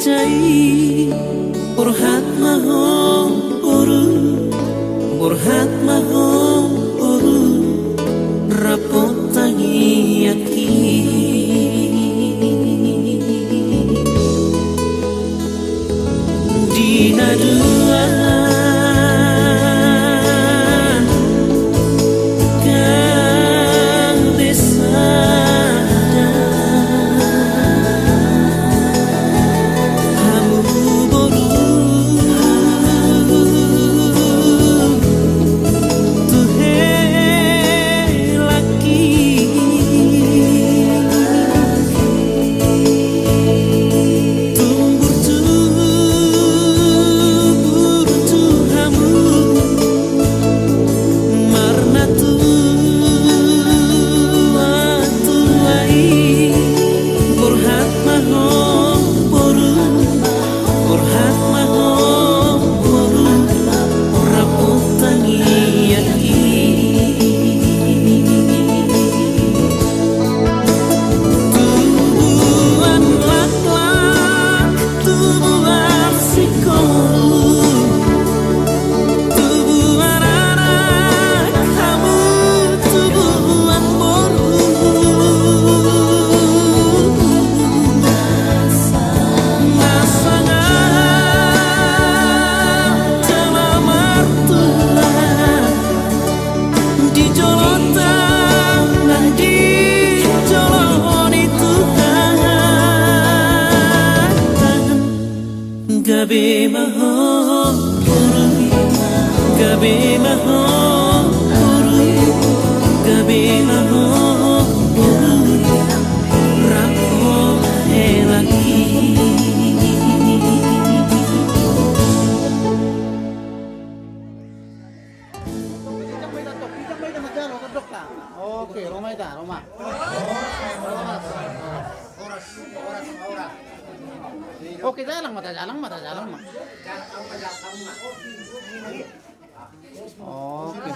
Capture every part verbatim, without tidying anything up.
Sai borhat ma ho boru, borhat ma ho boru, rap tangiangki. Di na dua gabe sada, hamu boru tu helangki. Tumbur tumbur tu hamu marnatua tua i, borhat ma ho boru, borhat ma ho boru, rap tangiangki. Tubuan laklak, tubuan singkoru, tubuan anak hamu, tubuan boru. Nasanga jala martua di jolonta nang di jolo ni Tuhan. Gabe ma ho boru, gabe ma ho boru, gabe ma ho boru, rap helangki. Oke, ro ma hita, ro ma. Oke, jalang ma hita, jalang ma hita, jalang ma. Oke.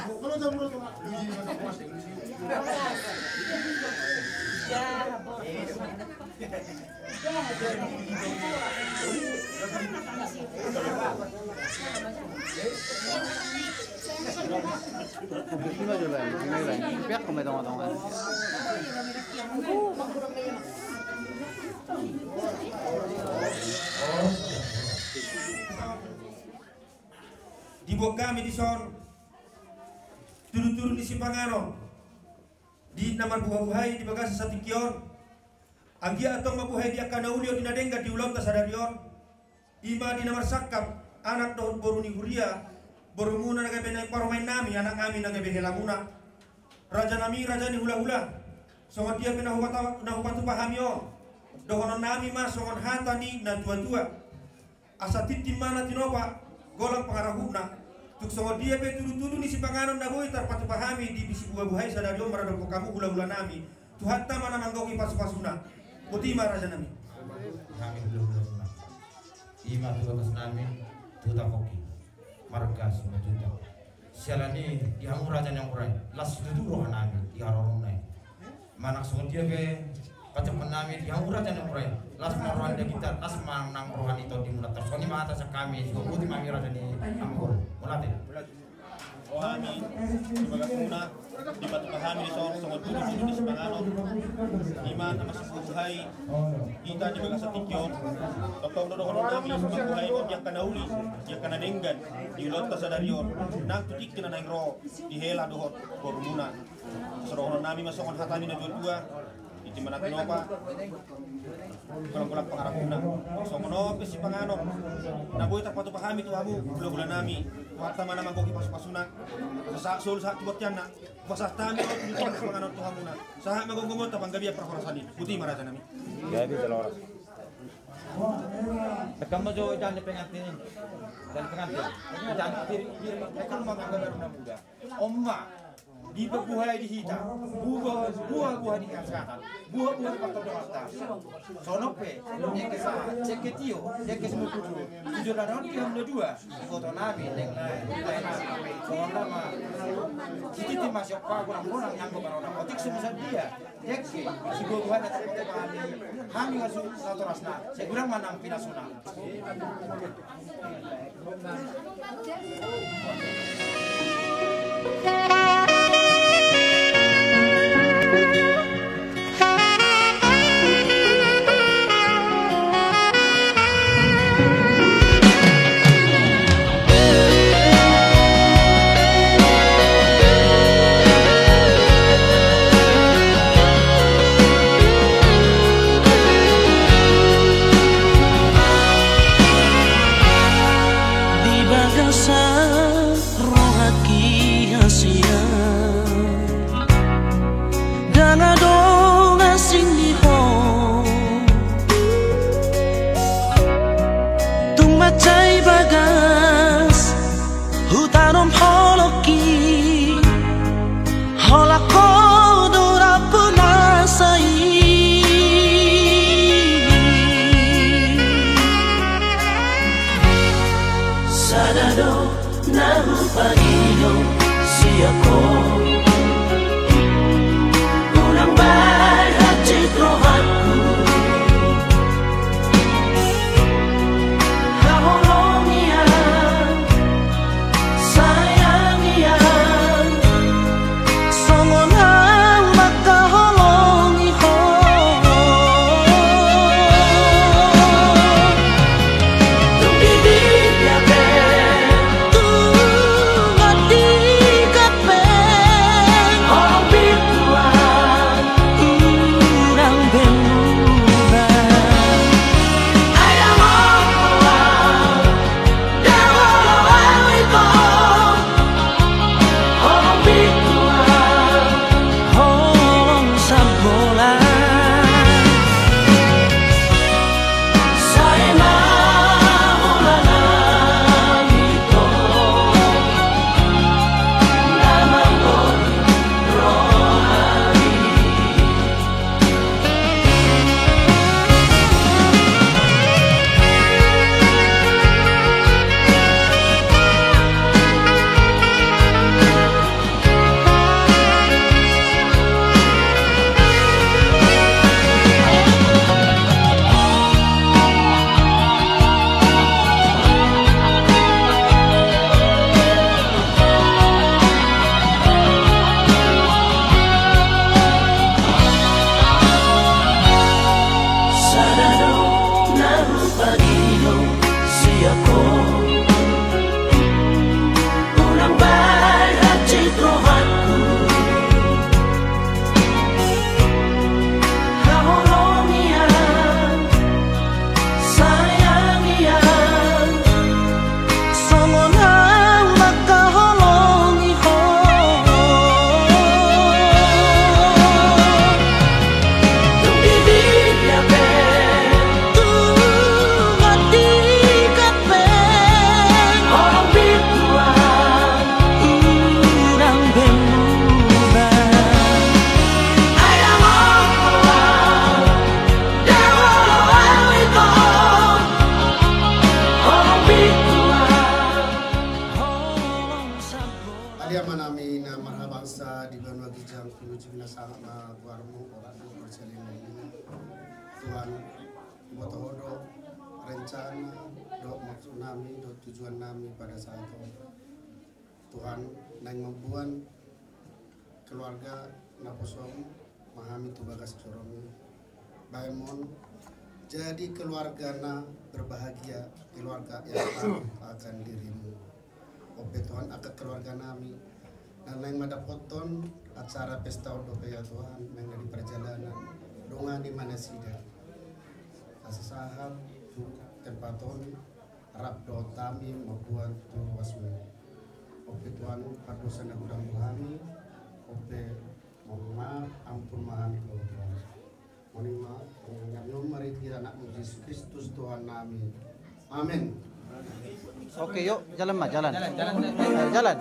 Diboan hami dison tudu-tudu ni sipanganon di na marbuha-buhai di bagasan satingki on. Anggiat antong mambuhai di angka na uli on di na denggan di ulaonta sadari on. I ma di na marsangkap anak dohot boru ni huria, borumuna na gabe naeng parumaennami, anaknami na gabe helamuna. Rajanami, raja ni hula-hula, songon dia pe na hupata-, na hupatupa hami on, dohononnami ma songon hata ni na tua-tua: Asa tintin ma na tinopa, golang pangarahutna. Tung songon dia pe tudu-tudu ni sipanganon na boi tarpatupa hami di sibuha-buhai sadari on maradophon hamu hula-hulanami, Tuhanta ma na manggohi pasu-pasuna. Boti ma, rajanami. Hami hula-hulanami, i ma tu bagasnami, Tuhanta Pongki, marga Simanjuntak. Siala ni i, di hamu raja ni anggur i, las situtu rohanami di haroromuna i. Manang songon dia pe panjangkonnami di hamu raja ni anggur i, las ma roha ni dagingta, las ma nang roha ni tondimuna. Tarsongon i ma hata sian hami, songon i ma hami raja ni anggur. Mauliate. Rohami di bagasmuna, dipatupa hami dison songon tudu-tudu ni sipanganon, i ma na marsibuha-buhai hita di bagasan tingki on. Tongtong do dohononnami mambuhai on di angka na uli, di angka na denggan di ulaonta sadari on, nang tu tingki na naeng ro di hela dohot borumuna. Asa dohononnami ma songon hata ni na tua-tua: Tintin ma na tinopa, golang-golang pangarahutna. Songon on pe sipanganon na boi tarpatupa hami tu hamu hula-hulanami, Tuhanta ma na manggohi pasu-pasuna. Sahat solu sahat tu bonteanna, pasahat hami on tudu-tudu sipanganon tu hamuna. Sahat ma gomgomonta panggabean parhorasan i. Boti ma, rajanami. Jadi, jala horas. Tekan ma jo jande pengantin i. Jande pengantin. Jande kiri, kiri. Tekan ma panggabean na muda. Oma. Dipabuhai di hita buha-buha ni hasahatan, buha-buha ni partondonganta. Songon on pe, dengke sahat, dengke tio, dengke simututu, tu joloan on di hamu na dua, iboto nami, dengke lae, lae nami, songon on ma. Sititi ma siompa, gonang-gonang ni anggo parona, otik so musa dia. Dengke sibuha-buha na tarpate hami, hami ma su natorasna, sai godang ma nang pinasuna. Di bagasan rohangki hasian, ndang adong asing ni ho. Tung mansai bagas hutanom holongki, holan ho do rampunasa i. Sada do na hupangido sian ho, unang bahen hansit rohangku. Haholongi an, sayangi an, songon ahu mangkaholongi ho. Tung di dia pe, tung di dia pe, holong pe Tuhan, unang be muba. Ai dang olo, dang olo ahu ingkon, holong pe Tuhan, holong sambola. Sai ma holan hami tong na manggohi rohami. Sada do na hupangido sian ho, unang bahen hansit rohangku. Haholongi an, sayangi an, songon ahu mangkaholongi ho. Tung di dia pe, tung di dia pe, holong pe Tuhan, unang be muba. Ai dang olo, dang olo ahu ingkon, holong pe Tuhan, holong sambola. Haleluya, amanami na marhabangsa di banua ginjang, puji na sangap ma goarmu, orat do parsialanmuna. Tuhan, iboto ho do rencana dohot maksudnami dohot tujuannami pada saat on. Tuhan, naeng mamboan keluarga naposom ma hami tu bagas joromi. Bahen ma on jadi keluarga na berbahagia, keluarga yang taat akan dirimu. Onpe Tuhan, angka keluarganami na naeng mandapothon acara pesta on dope, ya Tuhan, naeng na di perjalanan, dongani ma nasida asa sahat tu tempat on, rap dohot hami mamboan tu ruasmi. Onpe Tuhan, pardosa na hurang tu hami, onpe mohon maaf, ampun ma hami tu Ho Tuhan. Mauliate ma, eh, di Anakmu Jesus Kristus Tuhannami. Amin. Oke, yuk, jalan ma, jalan. Jalan, jalan. Ayo, jalan.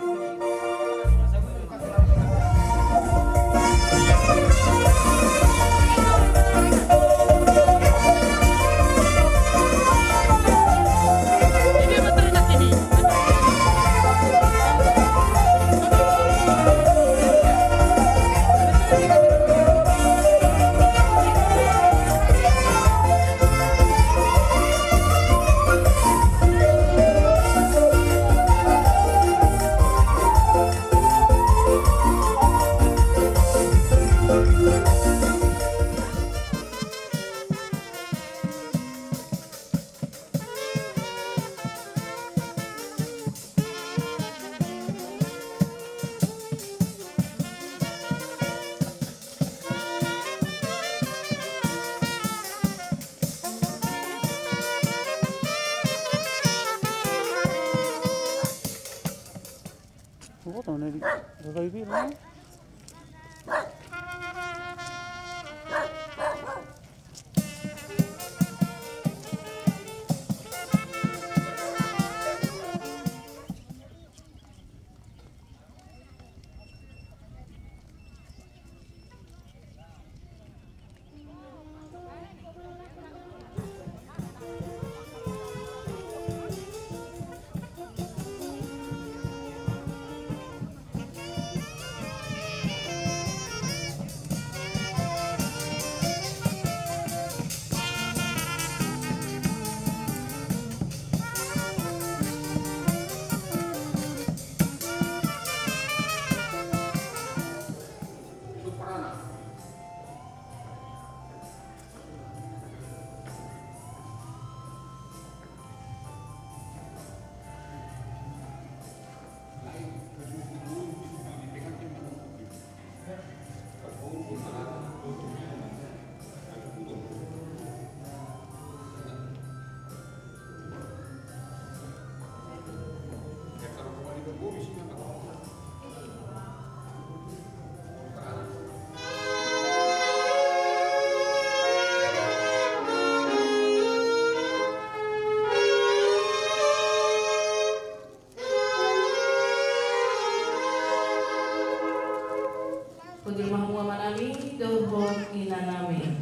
Hujur ma hamu amanami dohot inanami.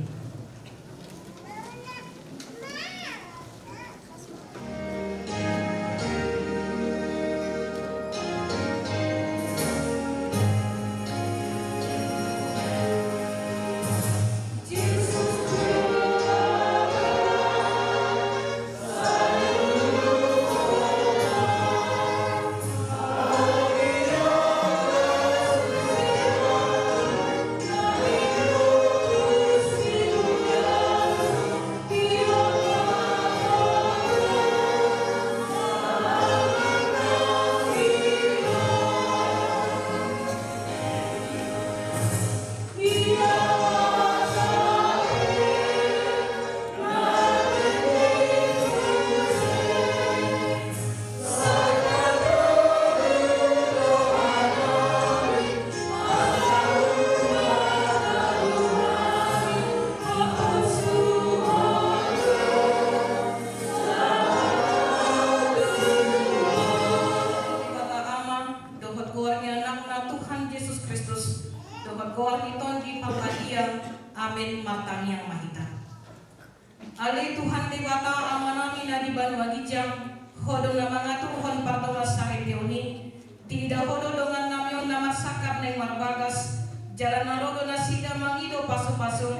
Dohot goar ni Anakna Tuhan Jesus Kristus, dohot goar ni Tondi Parbadia. Amen. Martangiang ma hita. Ale Tuhan Debata Amanami na di banua ginjang, Ho do na mangaturhon pardongansaripeon i. Diida Ho do dongannami on na marsangkap naeng marbagas, jala na ro do nasida mangido pasupasu.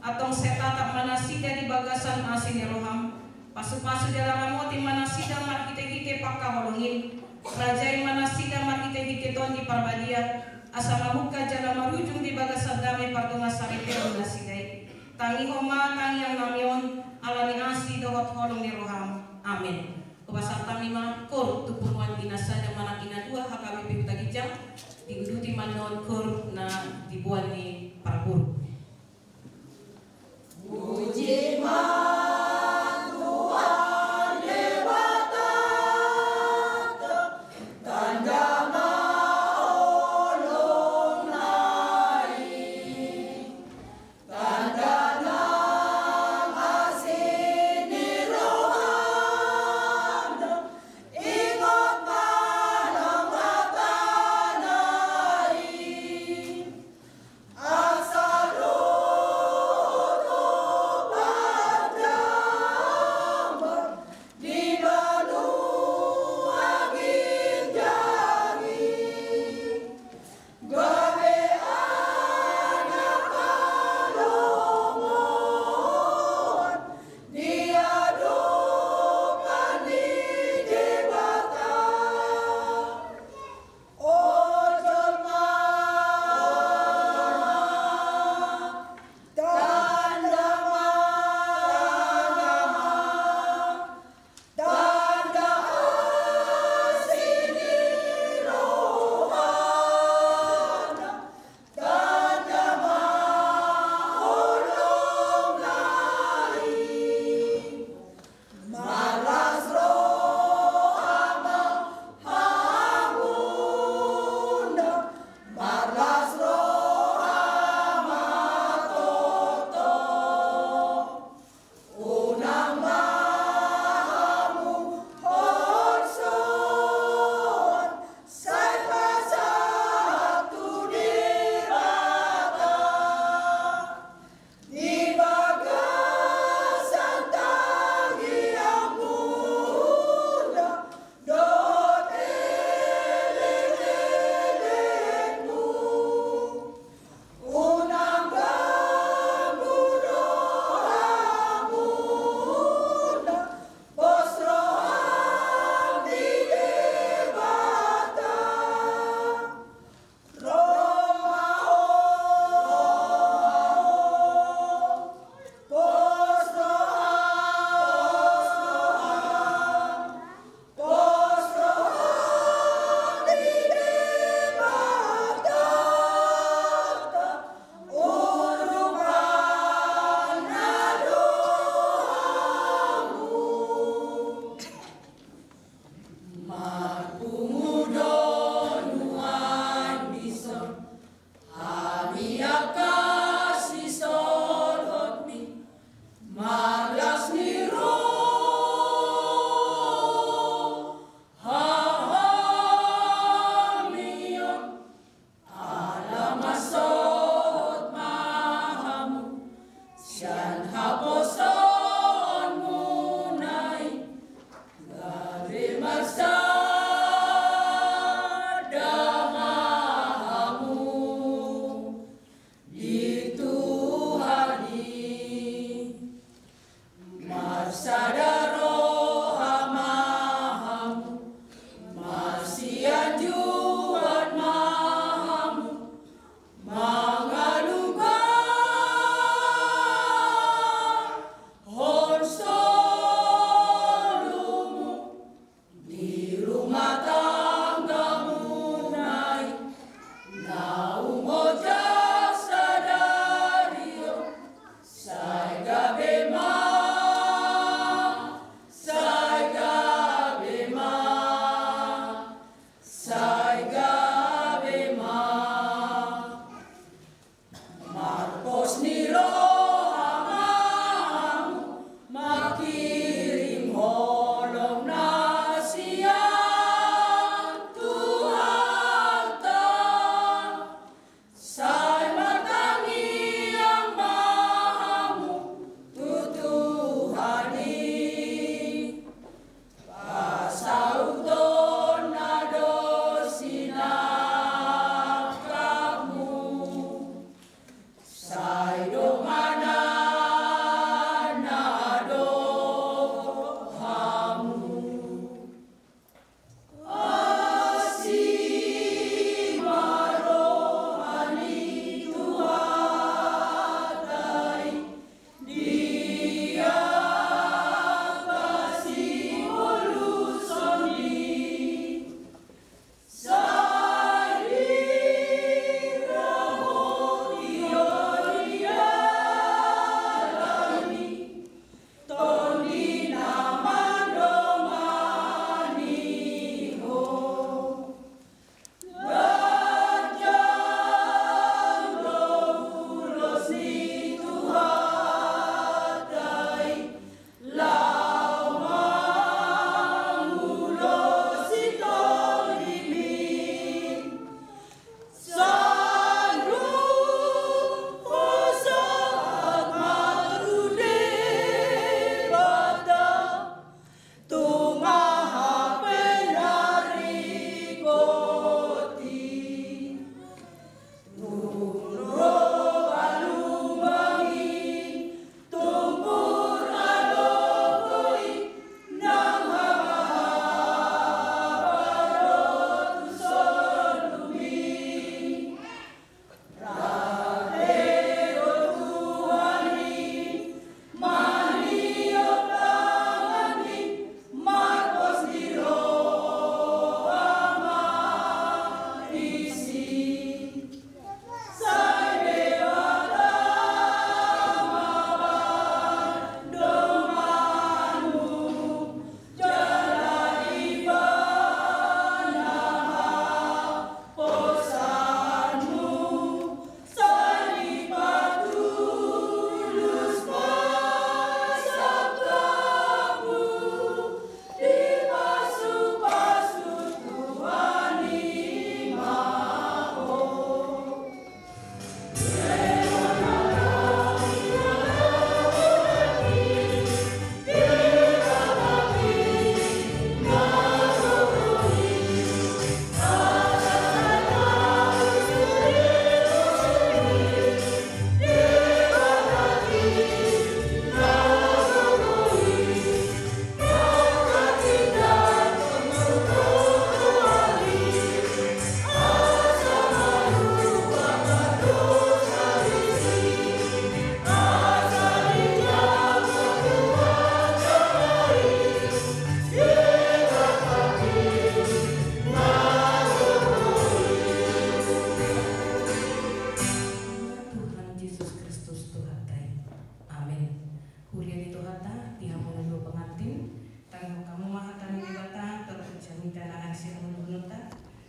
Antong sai tatap ma nasida di bagasan asi ni roham. Pasupasu jala ramoti ma nasida marhitehite pangkaholongi. Rajai ma nasida marhitehite Tondi Parbadia, asa mamungka jala marujung di bagasan dame pardongansaripeon nasida i. Tangihon ma tangiangnami on, ala ni asi dohot holong ni roham. Amen. Hupasahat hami ma koor tu punguan ina sada manang ina dua H K B P Huta Ginjang, diuduti ma annon koor na diboan ni parboru. Puji ma Tuhan Debata, tanda ma holongna i, tanda nang asi ni rohana, ingot ma nang hatana i.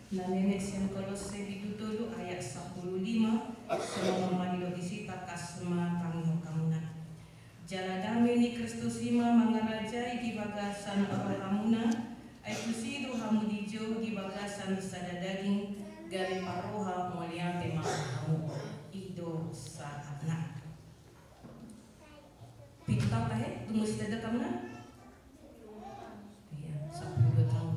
Na menek sian Kolosse bindu tolu ayat sampulu lima, songon on ma didok disi, tangkas ma tangihon hamuna. Jala dame ni Kristus i ma mangarajai di bagasan rohamuna, ai tusi do hamu dijou di bagasan sada daging, gabe parroha mauliate ma hamu. I do sahatna. Pitu taon tahe, dung muse tanda hamuna? Iya, sampulu dua taon.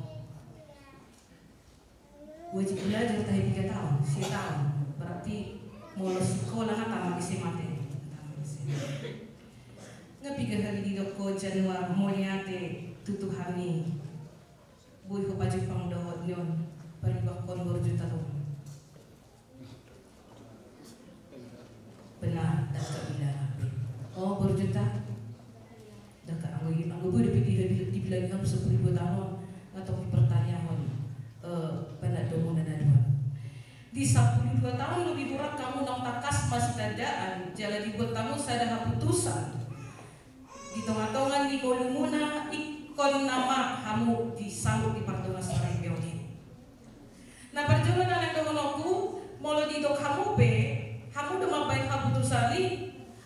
Wajib belajar tahe piga taon, sia taon. Berarti molo sikola nga tamat S M A te. Tamat S M A. Nga piga hali didok ho Januar, mauliate tu Tuhan i. Boi hupajumpang dohot ni on, paribakkon boru Juta tu. Benar, daka bila rapi. Oh, boru Juta. Daka anggo i, anggo boi dope di, di, dibilang hamu sampulu dua taon on, nga tong dipertanyaon, eh, pandat domuna na dua. Di sampulu dua taon lobi burang hamu naung tangkas masitandaan, jala dibuat hamu sada haputusan. Di tonga-tonga ni ngolumuna ingkon nama hamu disambut di pardongansaripeon i. Na parjolo na naeng dohononku, molo didok hamu pe, hamu do mambaen haputusan i,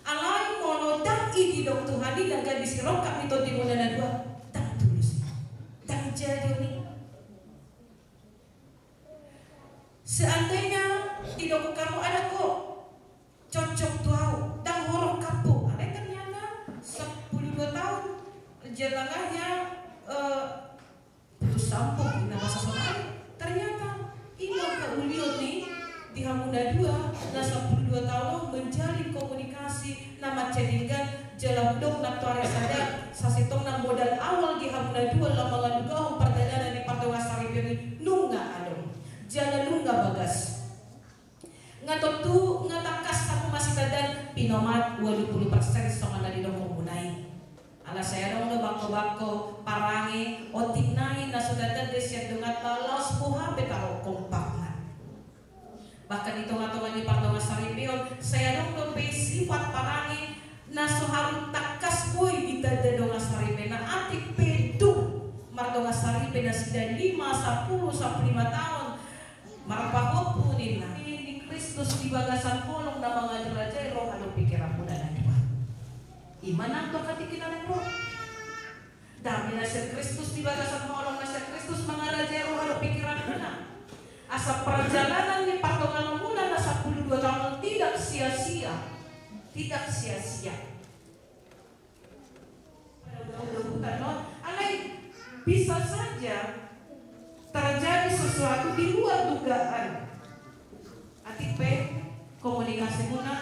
alai molo ndang i didok Tuhan i, ndang gabe sirongkap ni tondimuna na dua, ndang tulus i. Ndang jadi on i. Seandainya didok hamu, adong ho cocok tu au, ndang ho rongkap ho. Alai ternyata sampulu dua taon jala nga hea, eh, putus sambung, na masa sonari. Ternyata i ma haulion ni di hamu na dua, na sampulu dua taon on menjalin komunikasi na mansai denggan, jala hudok nantoari sada, sasintongna modal awal di hamu na dua lam mangalugahon pardalanan ni pardongansaripeon i nunga adong. Jala nunga bagas. Nga tontu, nga tangkas hamu masitandaan pinomat ualu pulu persen songon na didokhonmuna i. Ala sai adong do bangko-bangko parange, otik nai na so tanda sian donganta laos boha pe taro kompakna. Bahkan di tonga-tonga ni pardongansaripeon, sai adong dope sifat parange na so haru tangkas boi ditanda dongansaripena, atik pe dung mardongansaripe nasida lima, sampulu, sampulu lima taon, marpahompu ninna, dame ni Kristus di bagasan holong na mangarajai roha dohot pingkiranmuna na dua. I ma nang tu angka tingki na naeng ro. Dame na sian Kristus di bagasan holong na sian Kristus mangarajai roha dohot pingkiranmuna. Asa pardalanan ni pardongananmuna na sampulu dua taon on tidak sia-sia. Tidak sia-sia. Pada udah-udah hutan, no? Alai bisa saja terjadi sesuatu di luar dugaan. Atik pe komunikasimuna,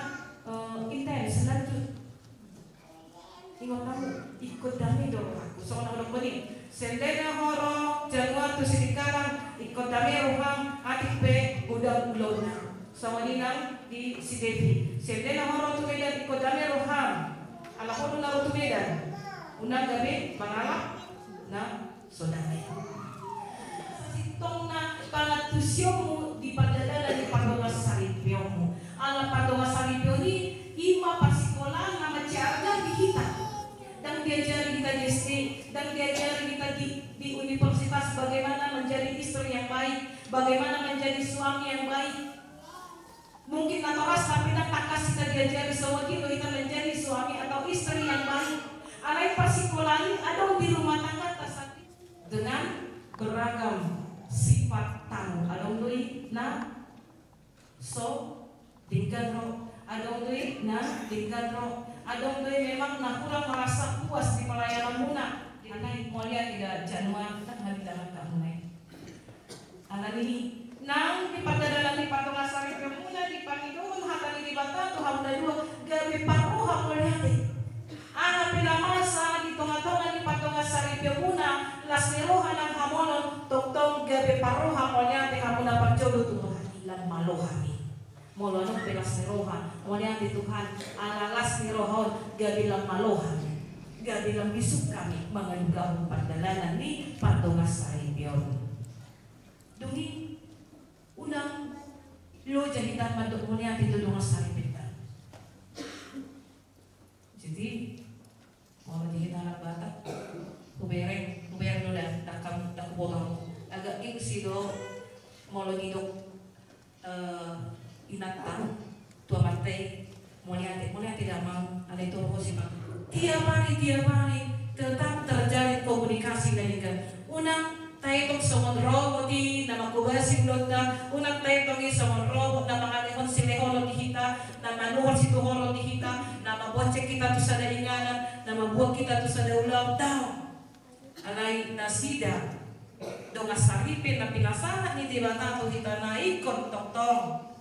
eh, intens, lanjut. Ingot hamu, ingkon dame do rohangku. Songon na hudokhon i, seandaina ho ro Januar tu Sidikalang, ingkon dame roham, atik pe godang ulaonna. Songon i nang di si Devi. Seandaina ho ro tu Medan, ingkon dame roham. Ala ho do na ro tu Medan. Unang gabe mangalap na so dame. Sasintongna pangantusionmu di pardalanan ni pardongansaripeonmu. Ala pardongansaripeon i, i ma parsikolaan na mansai arga di hita. Ndang diajari hita di S D, ndang diajari hita di, di universitas bagaimana menjadi istri yang baik, bagaimana menjadi suami yang baik. Mungkin natoras, tapi ndang tangkas hita diajari songon i do hita menjadi suami atau istri yang baik. Alai parsikolaan i adong di rumah tangganta sandiri. Dengan beragam sifat tamu. Adong do i na so denggan ro, adong do i na denggan ro, adong do i memang na kurang merasa puas di pelayananmuna. Alai mauliate da Januar, ndang habilangan hamuna i. Alani i, nang di pardalanan ni pardongansaripeonmuna, di pangidohon hata ni Debata tu hamu na dua, gabe parroha mauliate. Aha pe na masa di tonga-tonga ni pardongansaripeonmuna, las ni roha nang hamonon, tongtong gabe parroha mauliate hamu na parjolo tu Tuhan i, lam malo hami. Molo adong pe las ni roha, mauliate Tuhan, ala las ni roha on, gabe lam malo hami. Gabe lam bisuk hami mangalugahon pardalanan ni pardongansaripeon. Dung i, unang loja hita mandok mauliate tu dongansangaripenta. Jadi, molo di hita halak Batak, hubereng, hubereng do da, ndang kam, ndang huboto hamu. Agak gengsi do, Molo didok, eh, inanta, tua martai, mauliate, mauliate damang, alai tu roha si Tuhan. Tiap hari, tiap hari, tetap terjalin komunikasi na denggan. Unang taetong songon robot i na mangkobasi ulaonta, unang taetong i songon robot na mangalehon silehonon di hita, na manuhor situhoron di hita, na mambonceng hita tu sada inganan, na mambuat hita tu sada ulaon, daong. Alai nasida dongan saripe na pinasahat ni Debata tu hita na ingkon tongtong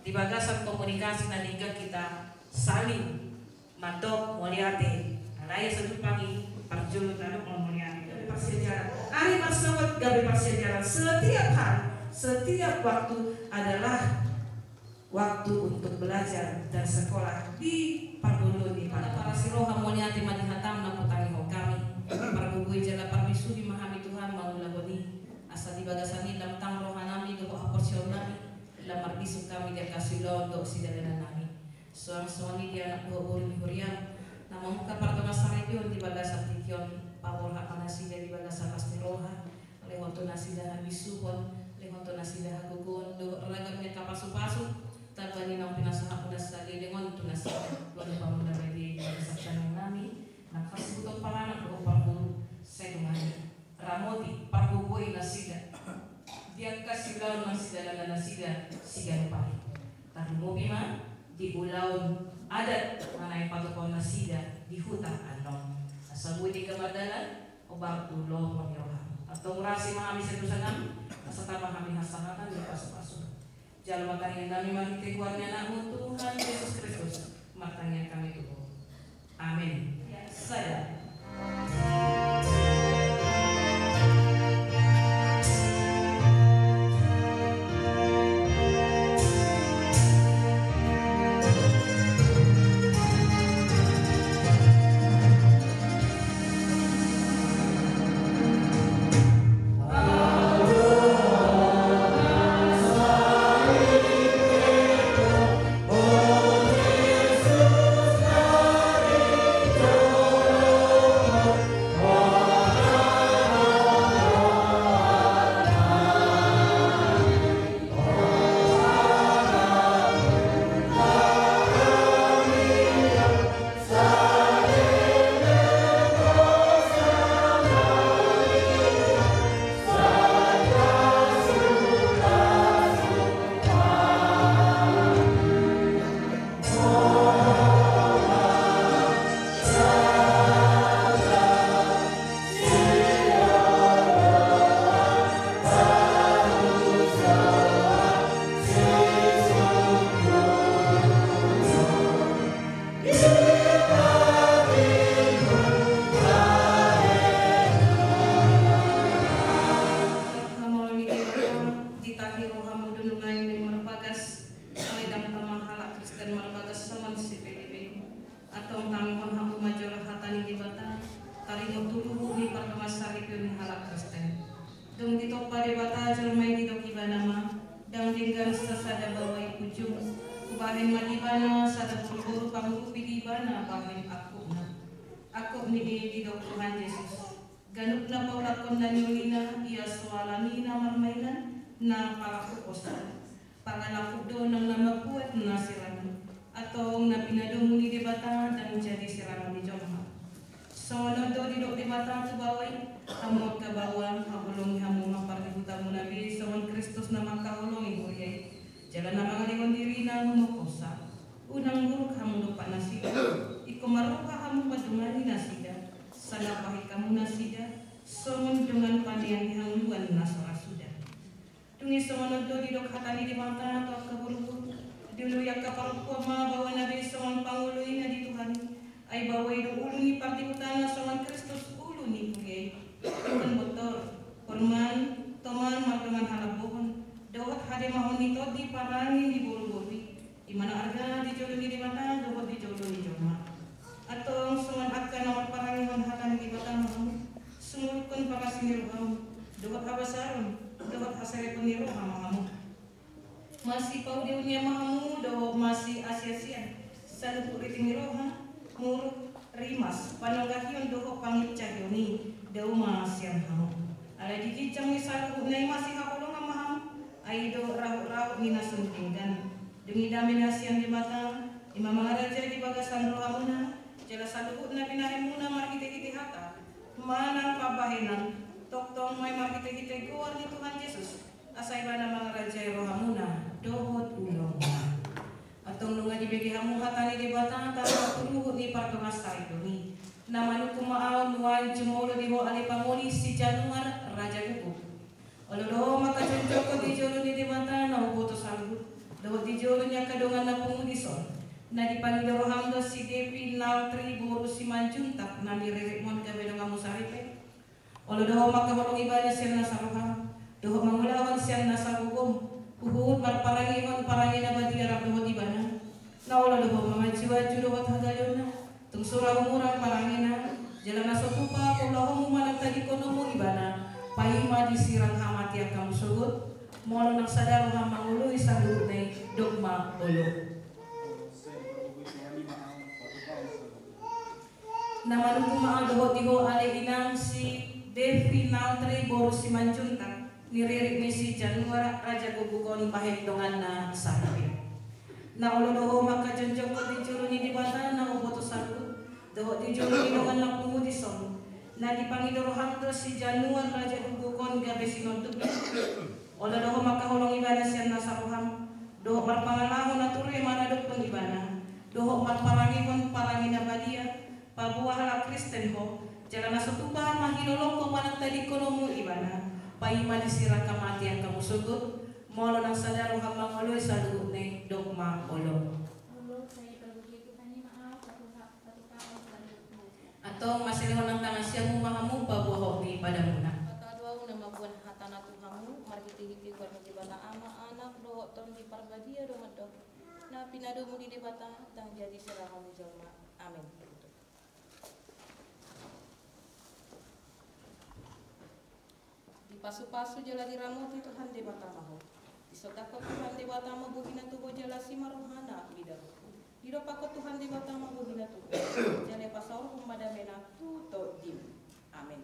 di bagasan komunikasi na denggan hita saling mandok mauliate. Alai so jumpang i, parjolo tadok ma mauliate. Gabe parsiajaran. Ari marsogot gabe parsiajaran. Setiap hari, setiap waktu adalah waktu untuk belajar dan sekolah di parngoluon ni Tuhan. Parasi roha, mauliate ma di hatam na hutangihon hami. Pargogoi jala parbisuhi ma hami Tuhan mangulahon i. Asa di bagasan i lam tang rohanami dohot haporseaonnami, lam marbisuk hami di angka siulaon dohot sidalanan nami. Suang songon i di anak dohot boru ni huriam na mamungka pardongansaripeon di bagasan tingki on, paborhat ma nasida di bagasan las ni roha, lehon tu nasida habisuhon, lehon tu nasida hagogoon dohot ragam ni angka pasupasu, tamba ni naung pinasahatmuna saleleng on tu nasida. Gabe pamuna badia di bagasan tangiang nami, nang hasuhuton paranak dohot parboru, sai dongani, ramoti, pargogoi nasida di angka siulaon nang sidalanan nasida siganup ari. Tarlumobi ma di ulaon adat na naeng patupaon nasida di huta annon. Asa boi denggan mardalan, hombar tu lomo ni roham. Antong urasi ma hami sian dosanami, asa tamba hami hasangapon di pasupasu. Jalo ma tangiang nami marhite goar ni Anakmu Tuhan Jesus Kristus, martangiang hami tu Ho. Amin. Sada. Di tahi rohamu do nuaeng na marbagas, alai ndang tama halak Kristen marbagas songon si Filipi. Antong tangihon hamu ma jolo hata ni Debata, taringot tu luhut ni pardongansaripeon ni halak Kristen. Dung ditompa Debata jolma i, didok Ibana ma, ndang denggan sasada baoa i punjung, hubahen ma di ibana sada boruboru pangurupi di ibana bahen angkupna. Angkup ni i didok Tuhan Jesus. Ganup na paulakhon na niulina, ia so alani na marmainan, na palaku osan. Pangalaku do nang na mambuat na sirang. Antong na pinadomu ni Debata ndang jadi sirangon ni jolma. Songon on do didok Debata tu baoa i, hamu angka baoa, haholongi hamu ma pardihutamuna be songon Kristus na mangkaholongi huria i. Jala na mangalehon dirina humokosa. Unang buruk hamu dompak nasida, ingkon marroha hamu mandongani nasida, sanga pahet hamu nasida, songon dongan panean di hangoluan na so ra suda. Dung i songon on do didok hata ni Debata tu angka boruboru. Diului angka parompuan ma baoana be songon pangoloina di Tuhan i. Ai baoa i do ulu ni pardihutana songon Kristus ulu ni huria i. Ingkon bontor, hormat, toman mardongan halambohon, dohot hademahon ni tondi parange ni boruboru i. I ma na arga di jolo ni Debata dohot di jolo ni jolma. Antong songon angka na marparangehon hata ni Debata ma hamu, sungguhkon parasi ni rohamu, dohot habasaron, dohot haserepon ni roha ma hamu. Masipauliulian ma hamu dohot masiasiasian, saluhut riting ni roha, muruk, rimas, panonggahion dohot pangincahion i, dao ma sian hamu. Alai di ginjang ni saluhutna i masihaholongan ma hamu. Ai do rahut-rahut ni na sun denggan. Dung i dame na sian Debata, i ma mangarajai di bagasan rohamuna, jala saluhut na binahenmuna marhite-hite hata manang pambahenan, tongtong ma i marhite-hite goar ni Tuhan Jesus, asa ibana mangarajai rohamuna dohot ulaonmuna. Antong nunga dibege hamu hata ni Debata taringot tu ruhut ni pardongansaripeon i. Na manungkun ma ahu nuaeng jumolo di ho ale pangoli si Januar Raja Guguk. Olo do ho mangkajongjongkon di jolo ni Debata na huboto saluhut, dohot di jolo ni angka dongan na pungu dison, na dipangido roham do si Devi Naltri boru Simanjuntak na niriritmon gabe donganmu saripe. Olo do ho mangkaholongi ibana sian nasa roham, dohot mangulahon sian nasa gogom, huhut marparangehon parange na badia rap dohot ibana. Na olo do ho mangajuaju dohot hagaleonna, tung sura humurang parangena, jala na so tupa paulahonmu manang tadingkononmu ibana, paima disirang hamatean hamu sogot, molo nang sada roham mangoloi saluhutna i, dok ma olo. Na manungkun ma ahu dohot di ho ale inang si Devi Naltri boru Simanjuntak, niririt ni si Januar Raja Guguk on bahen donganna saripe. Na olo do ho mangkajongjongkon di jolo ni Debata na huboto saluhut, dohot di jolo ni dongan na pungu dison, na dipangido roham do si Januar Raja Guguk on gabe sinondukna. Olo do ho mangkaholongi ibana sian nasa roham, dohot marpangalaho na ture maradophon ibana, dohot marparangehon parange na badia, paboa halak Kristen ho, jala na so tupa mahilolongkon manang tadingkononmu ibana, paima disirang hamatean hamu sogot, molo nang sada roham mangoloi saluhutna i, dok ma olo. Antong mansai lehon nang tangan siamun ma hamu paboahon ni padamuna. Hata do ahu na mamboan hatana tu hamu marhitehite goar ni Debata Ama, Anak dohot Tondi Parbadia do mandok, na pinadomu ni Debata ndang jadi sirangkon ni jolma. Amen. Dipasupasu jala diramoti Tuhan Debata ma ho. Disondangkon Tuhan Debata ma bohina tu ho jala asi ma rohana mida ho. Didompakkon Tuhan Debata ma bohina tu ho, jala pasaorhon ma damena tu tondim. Amen.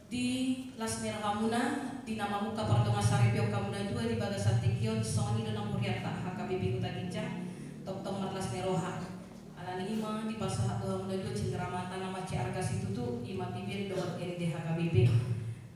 Di las ni rohamuna, di na mamungka pardongansaripeon hamuna dua di bagasan tingki on, songon i do nang hurianta H K B P Huta Ginjang, tongtong marlas ni roha. Alani i ma dipasahat do hamuna dua cingramata na mansai arga situtu, i ma Bibir dohot Ende H K B P.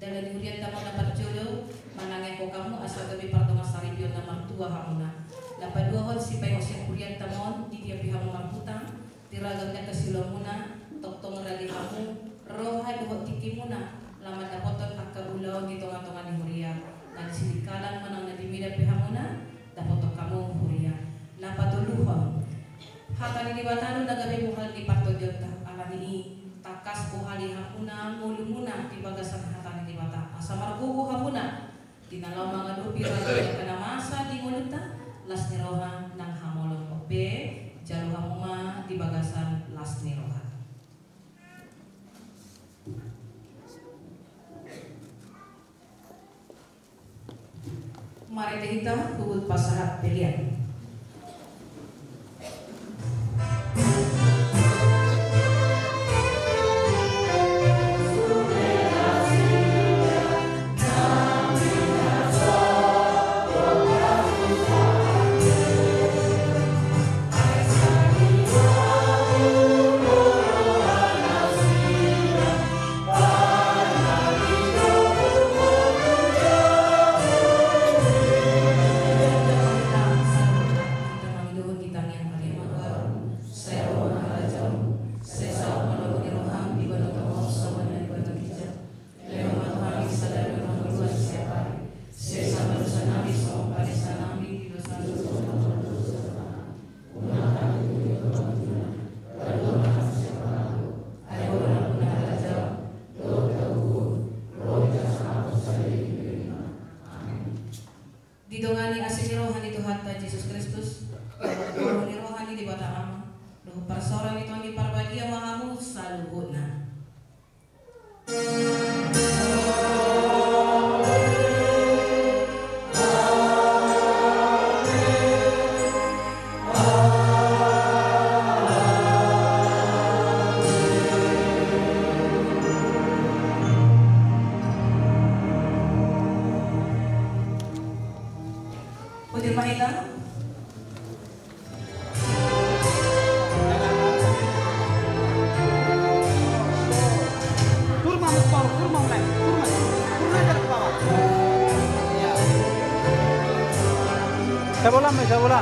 Dalan ni hurianta ma na parjolo, manangiangkon hamu asa gabe pardongansaripeon na martua hamuna. Na paduahon, sipaingot sian hurianta ma on, di dia pe hamu marhutang, di ragam ni angka siulaonmuna, tongtong rade hamu roha dohot tingkimuna, laho mandapothon angka ulaon di tonga-tonga ni huria, na di Sidikalang manang na di mida pe hamuna, dapothon hamu huria. Na patoluhon, hata ni Debata do na gabe muhal ni partondiaonta, alani i tangkas uhali hamuna ngolumuna di bagasan hata ni Debata, asa margogo hamuna di na laho mangadopi ragam ni angka na masa di ngolunta. Las ni roha nang hamolong on pe, jalo hamu ma di bagasan las ni roha. Marende hita huhut pasahat pelean. Sai ro ma harajaonmu, sai saut ma lomo ni roham di banua tonga on songon na di banua ginjang. Lehon ma tu hami sadari on hangoluan siapari. Sesa ma dosanami songon panesanami di dosa-dosa. Unang hami tuli tu pangunjunan, palua ma hami sian pangago. Ai Ho do nampuna harajaon dohot hagogoon, ro jala salangkon saleleng i. Amen. Didongani asi ni roha ni Tuhanta Jesus Kristus, dohot haholongan ni roha ni Debata Ama, dohot parsaoran ni Tondi Parbadia ma hamu saluhutna. Putri Mahita. Turun, Mas, turun, turun, Mas. Turun, Mas. Turun aja ke bawah. Iya. Sabola, Mas, sabola.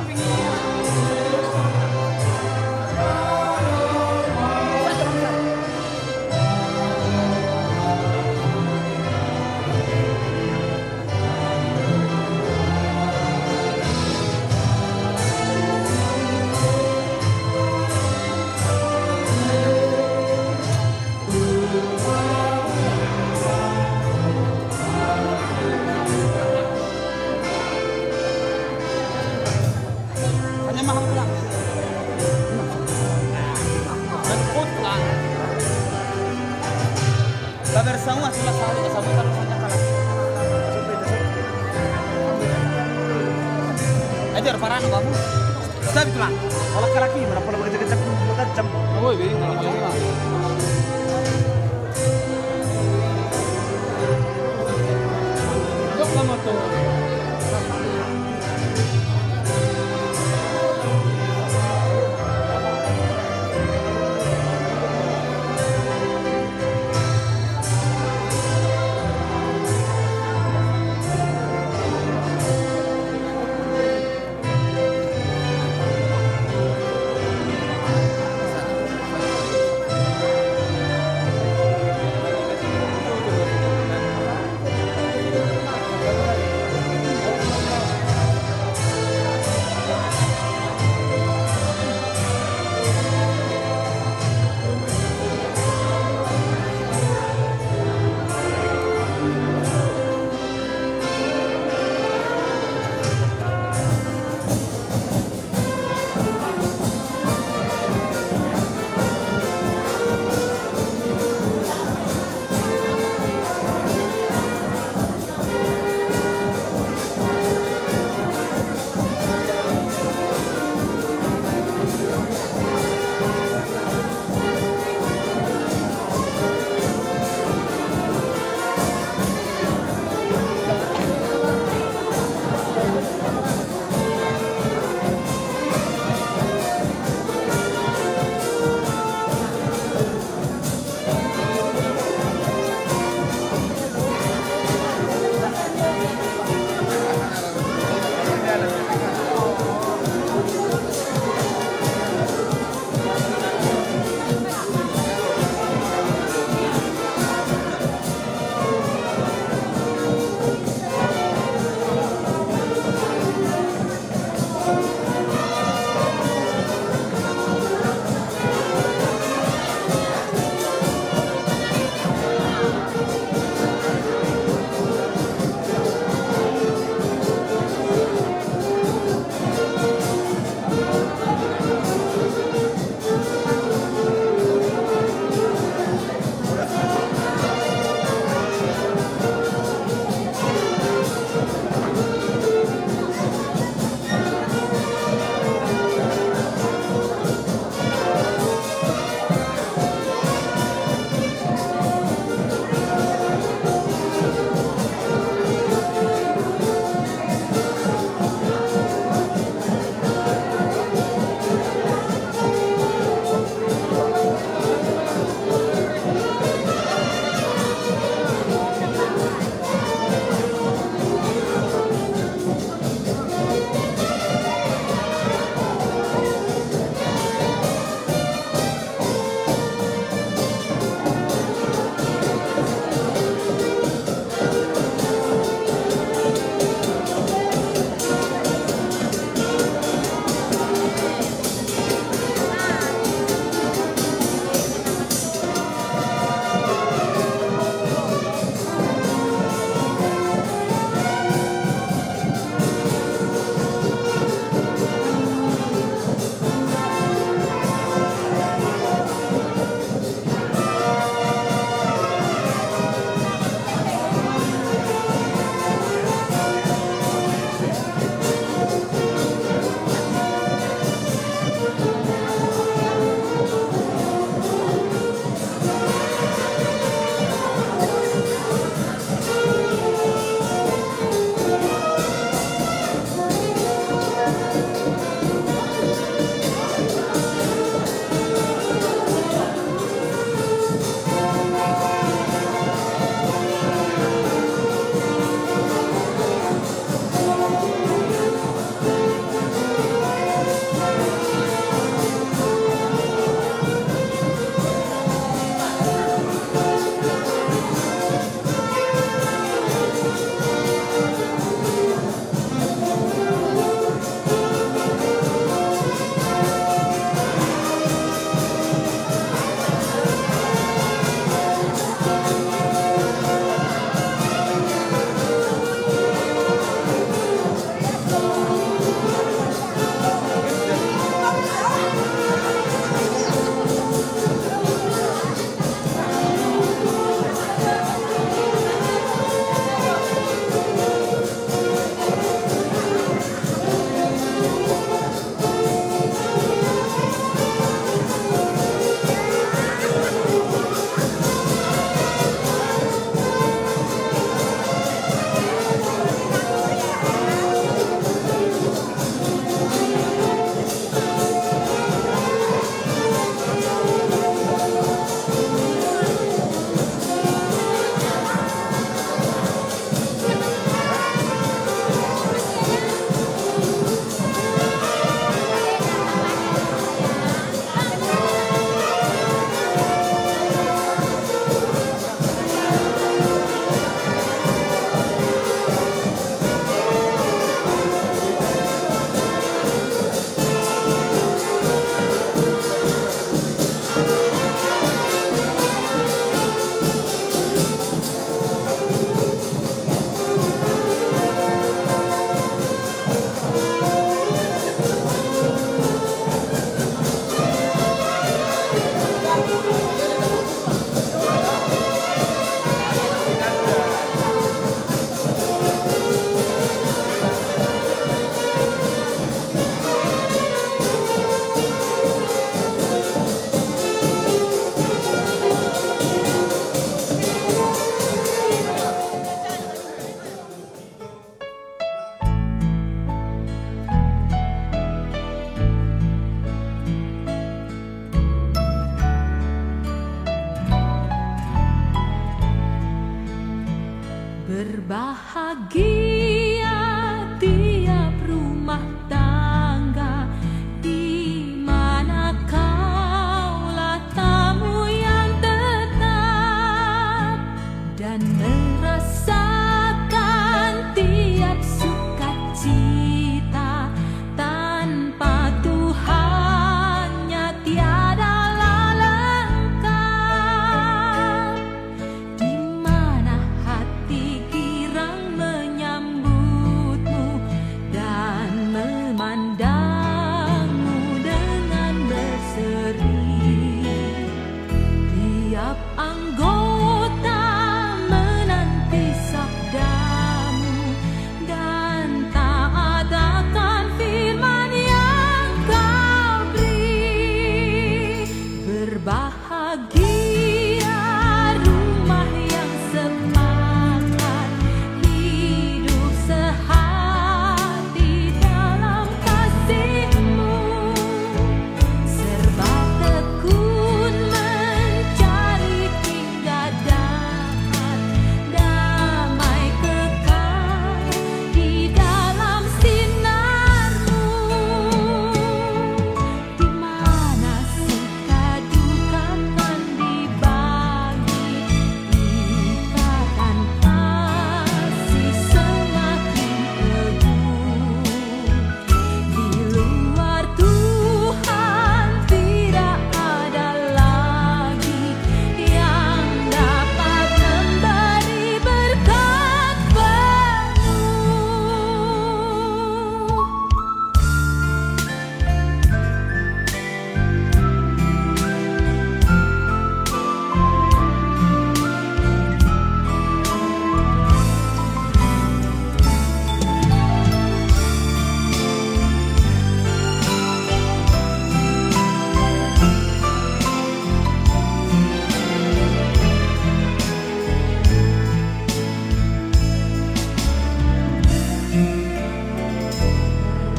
Babar saua sudah saua saua kalau saja kalah. Ajar parano babu. Stop itu lah. Kalau kalaki mana pernah bekerja kerja pun macam. Oh, iya, kalau kalaki mah. Jok sama tuh.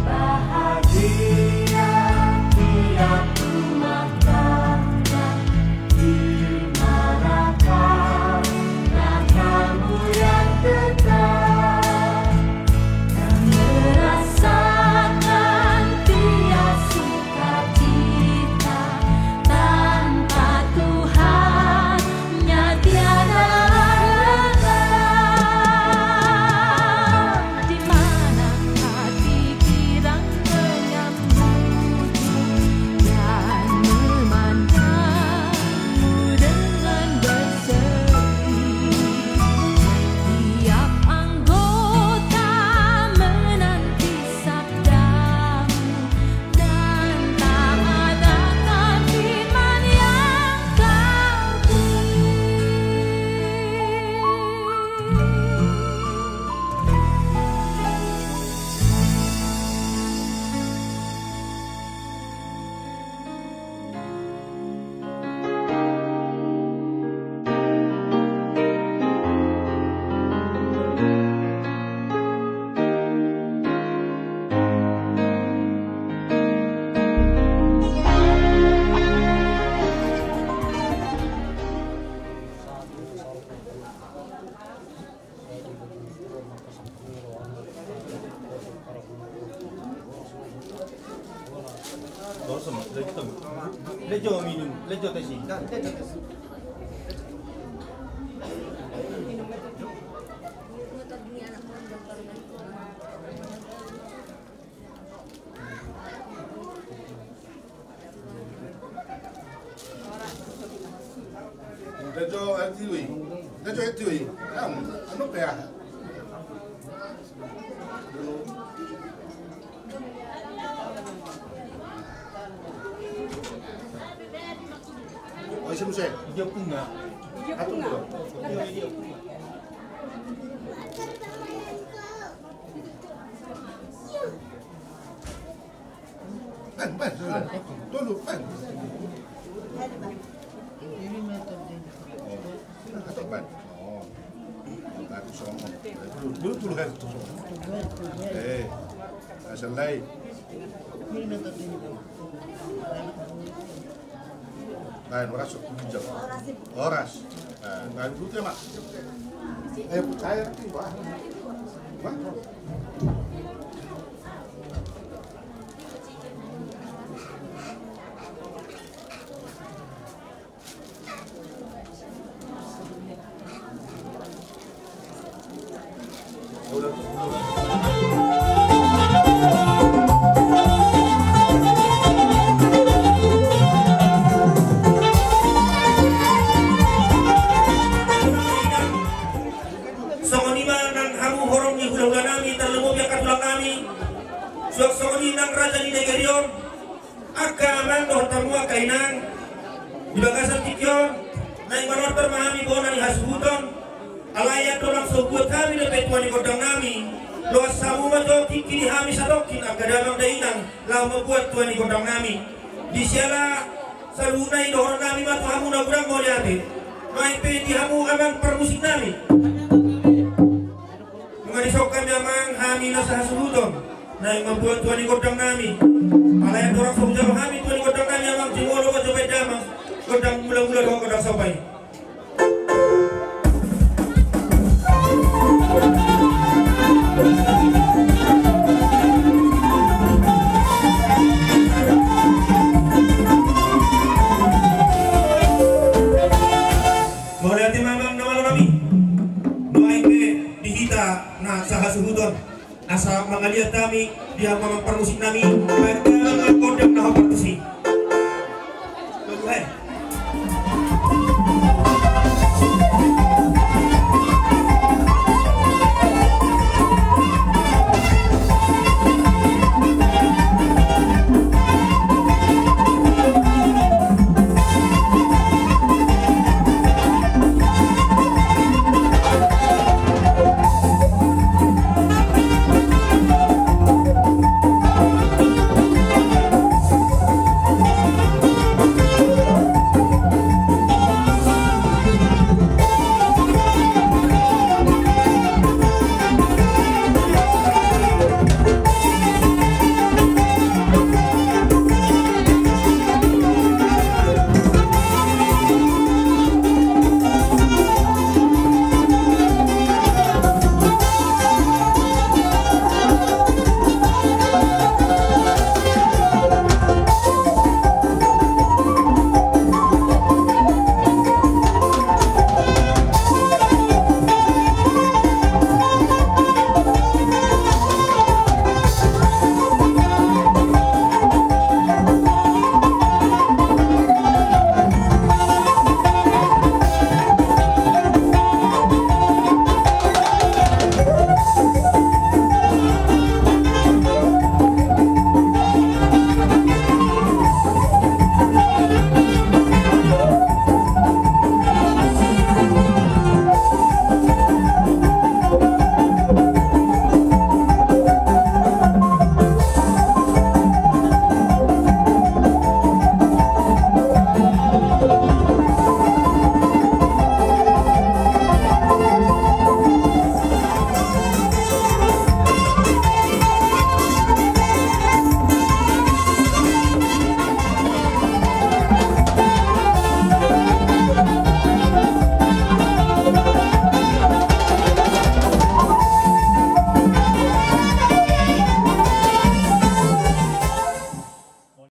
Bahagia tiap rumah tangga di mana kau, nah, kamu yang tetap, yang merasakan tiap sukacita. Tanpa Tuhan, nya tiada arti. Di mana hati girang menyambutmu dan memandangmu dengan berseri. Tiap anggota menanti sabdamu dan tak ada kata firman yang kau beri. Dajo atiwi. Dajo atiwi. Am, anu pea. Oi, siapa sih? Dia punya. Dia punya. Dia punya. Pan, pan, tolu, pan. Atau pan. Oh. Satu sama. Dulu, dulu kan. Eh, asal lain. Lain, horas, horas. Lain, dulu dia, Mak. Eh, saya nanti, Pak. Pak. Songon i ma nang hamu horong ni hula-hula nami, tarlumobi angka tulang nami. Suang songon i nang raja ni negeri on. Angka amang dohot hamu angka inang, di bagasan tingki on, naeng manortor ma hami bona ni hasuhuton, alai andorang so hubuat hami dope tua ni gondang nami, loas hamu ma jo tingki di hami satongkin angka damang dainang, laho mambuat tua ni gondang nami. Di siala saluhutna i dohonon nami ma tu hamu na godang mauliate. Nuaeng pe di hamu amang parmusik nami. Nunga disongkan di amang hami na sahasuhuton naeng mambuat tua ni gondang nami. Alai andorang so hujalo hami tua ni gondang nami amang, jumolo ma jo baen damang gondang mula-mula dohot gondang somba i. Mauliate ma amang na malo nami. Nuaeng pe di hita na sahasuhuton asa mangaliat hami di hamu amang parmusik nami, baen damang gondang na hombar tusi. Tolu, eh.